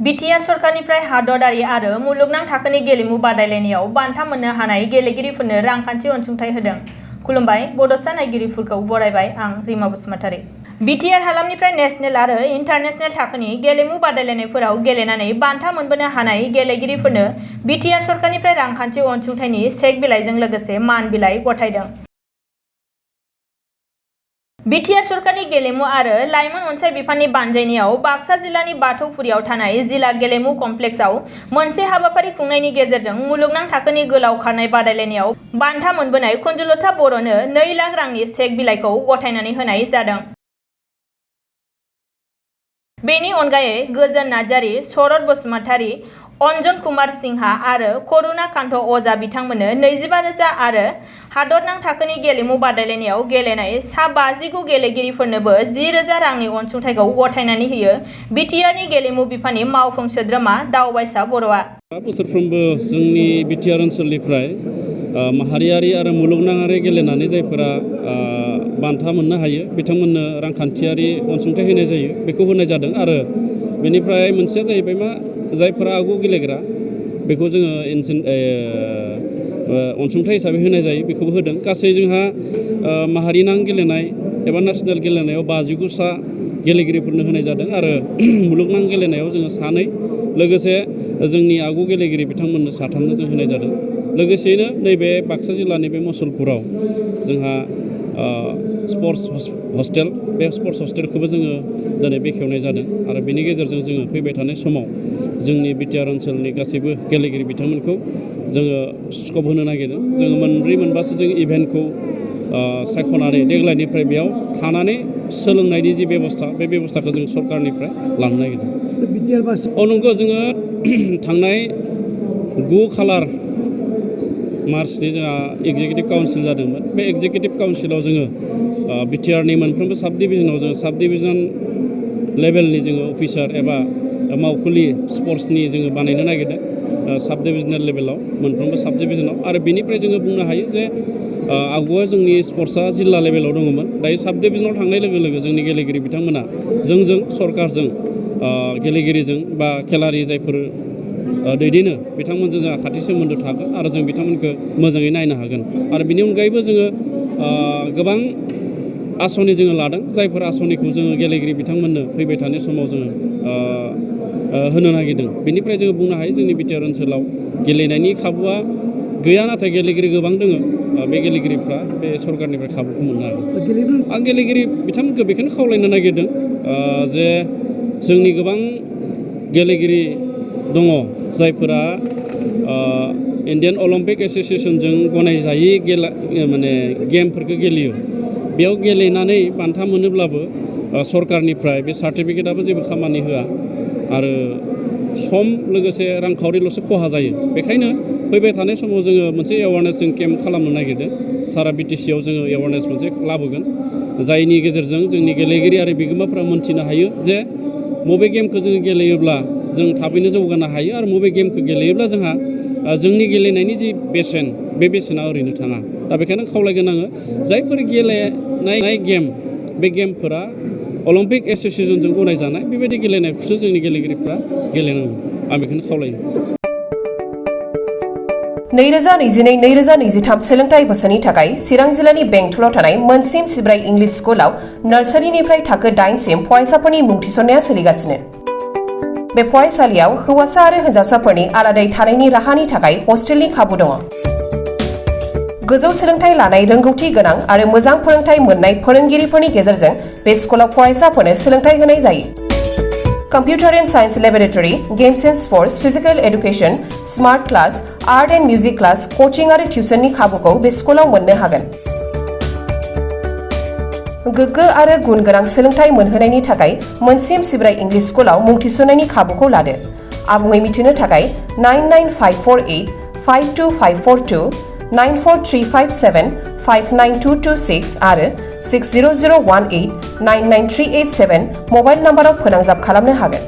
BTR सरकारनिफ्राय हादरारि आरो मुलुगनां थाखोनि गेलेमु बादायलायनायाव बान्था मोननो हानाय गेलेगिरिफोरनो रांखान्थि अनसुंथाइ होदों। खुलुमबाय, बड'सा नायगिरिफोरखौ बरायबाय आं रिमा बसुमतारी। बिटिआर हालामनिफ्राय नेशनेल आरो इन्टारनेशनेल थाखोनि गेलेमु बादायलायनायफोराव गेलेनानै बान्था मोनबोनो हानाय गेलेगिरिफोरनो बिटिआर सरकारनिफ्राय रांखान्थि अनसुंथाइनि चेक बिलाइजों लोगोसे मान बिलाइ गथायदों। बिटिआर सरकारनि गेलेमु आरो लाइमोन अनसाइ बिफाननि बानजायनायाव बाक्सा जिल्लानि बाथौफुरियाव थानाय जिला गेलेमु कमप्लेक्सआव मोनसे हाबाफारि खुंनायनि गेजेरजों मुलुगनां थाखोनि गोलाव खारनाय बादायलायनायाव बान्था मोनबोनाय कुन्जुलता बर'नो 2 लाख रांनि चेक बिलाइखौ गथायनानै होनाय जादों। बेनि अनगायै गोजोन नार्जारी, शरद बसुमतारी, अन्जन कुमार सिंहा आरो करुणा कान्त अजा बिथांमोननो 25,000 आरो हादरनां थाखोनि गेलेमु बादायलायनायाव गेलेनाय सा 59 गेलेगिरिफोरनोबो 10,000 रांनि अनसुंथाइखौ गथायनानै होयो बिटिआरनि गेलेमु बिफाननि मावफुं सोद्रोमा दावबायसा बर'आ। बोसोरफ्रोमबो जोंनि बिटिआर ओनसोलनिफ्राय माहारियारि आरो मुलुगनाङारि गेलेनानै जायफोरा बान्था मोननो हायो बिथांमोननो रांखान्थियारि अनसुंथाइ होनाय जायो, बेखौ होनाय जादों। आरो बेनिफ्राय मोनसेया जाहैबाय मा, जायफोरा आगु गेलेग्रा बेखौ जोङो अनसुंथाइ हिसाबै होनाय जायो, बेखौबो होदों। गासै जोंहा माहारिनां गेलेनाय एबा नेसनेल गेलेनायाव 59 गेलेगिरिफोरनो होनाय जादों आरो मुलुगनां गेलेनायाव जोङो 2 लोगोसे जोंनि आगु गेलेगिरि बिथांमोननो 3 जों होनाय जादों। लोगोसेयैनो नैबे बाक्सा जिल्लानि बे मुसलपुराव जोंहा स्पर्ट्स हस्टेल, बे स्पर्ट्स हस्टेलखौबो जोङो दिनै बेखेवनाय जादों आरो बेनि गेजेरजों जोङो फैबाय थानाय समाव जोंनि बिटिआर ओनसोलनि गासैबो गेलेगिरि बिथांमोनखौ जोङो स्कप होनो नागिरदों। जोङो 4-मोनबासो जों इभेन्टखौ सायख'नानै देग्लायनिफ्राय बेयाव थानानै सोलोंनायनि जि बेबस्था, बे बेबस्थाखौ जों सरकारनिफ्राय लानो नागिरदों। नंगौ, जोङो थांनाय 9 खालार मार्चनि जोंहा एग्जिकिउटिभ काउन्सिल जादोंमोन। बे एग्जिकिउटिभ काउन्सिलाव जोङो बिटिआरनि मोनफ्रोमबो साब डिभिजनाव जोङो साब डिभिजन लेभेलनि जोङो अफिसार एबा मावखुलि स्पर्ट्सनि जोङो बानायनो नागिरदों साब डिभिजनेल लेभेलाव, मोनफ्रोमबो साब डिभिजनाव। आरो बेनिफ्राय जोङो बुंनो हायो जे आगुआ जोंनि स्पर्ट्सआ जिल्ला लेभेलाव दङमोन, दायो साब डिभिजनाव थांनाय लोगो लोगो जोंनि गेलेगिरि बिथांमोना जोंजों सरकारजों गेलेगिरिजों बा खेलारि जायफोर दैदेनो बिथांमोनजों जोंहा खाथि सोमोन्दो थागोन आरो जों बिथांमोनखौ मोजाङै नायनो हागोन। आरो बिनि अनगायैबो जोङो गोबां आसनि जोङो लादों, जायफोर आसनिखौ जोङो गेलेगिरि बिथांमोननो फैबाय थानाय समाव जोङो होनो नागिरदों। बेनिफ्राय जोङो बुंनो हायो जोंनि बिटिआर ओनसोलाव गेलेनायनि खाबुआ गैया, नाथाय गेलेगिरि गोबां दङ। बे गेलेगिरिफ्रा बे सरकारनिफ्राय खाबुखौ मोननो हागोन। आं गेलेगिरि बिथांमोनखौ बेखौनो खावलायनो नागिरदों जे जोंनि गोबां गेलेगिरि दङ जायफोरा इण्डियान अलिम्पिक एस'सिएशनजों गनायजायै गेमफोरखौ गेलेयो। बेयाव गेलेनानै बान्था मोनोब्लाबो सरकारनिफ्राय बे सार्टिफिकेटआबो जेबो खामानि होआ आरो सम लोगोसे रांखावरिल'सो खहा जायो। बेखायनो फैबाय थानाय समाव जोङो मोनसे एवारनेस केम्प खालामनो नागिरदों। सारा बिटिसिआव जोङो एवारनेस मोनसे लाबोगोन, जायनि गेजेरजों जोंनि गेलेगिरि आरो बिगोमाफोरा मोन्थिनो हायो जे बबे गेमखौ जोङो गेलेयोब्ला जों थाबैनो जौगानो हायो आरो बबे गेमखौ गेलेयोब्ला जोंहा जोंनि गेलेनायनि जि बेसेन, बे बेसेना ओरैनो थाङा। दा बेखायनो खावलायगोन आङो, जायफोर गेलेनाय गेम, बे गेमफोरा अलिम्पिक एस'सिएशनजों गनायजानाय, बेबायदि गेलेनायखौसो जोंनि गेलेगिरिफ्रा गेलेनांगौ। आं बेखौनो खावलायो। 2022-2023 सोलोंथाइ बोसोरनि थाखाय चिरां जिल्लानि बेंटलाव थानाय मोनसिम सिब्राय इंलिश स्कुलाव नार्सारिनिफ्राय थाखो 8 सिम फरायसाफोरनि मुं थिसननाया सोलिगासिनो। बे फरायसालियाव हौवासा आरो हिन्जावसाफोरनि आलादायै थानायनि राहानि थाखाय हस्टेलनि खाबु दङ। गोजौ सोलोंथाइ लानाय, रोंगौथि गोनां आरो मोजां फोरोंथाइ मोननाय फोरोंगिरिफोरनि गेजेरजों बे स्कुलाव फरायसाफोरनो सोलोंथाइ होनाय जायो। Computer and science laboratory, games and sports, physical education, smart class, art and music class, coaching आरो टिउसननि खाबुखौ बे स्कुलाव मोननो हागोन। गोग्गो आरो गुन गोनां सोलोंथाइ मोनहोनायनि थाखाय मोनसिम सिब्राय इंलिश स्कुलाव मुं थिसननायनि खाबुखौ लादो। आबुङै मिथिनो थाखाय 9954852542, 9435759226 आरो 6001899387 मबाइल नाम्बाराव फोनांजाब खालामनो हागोन।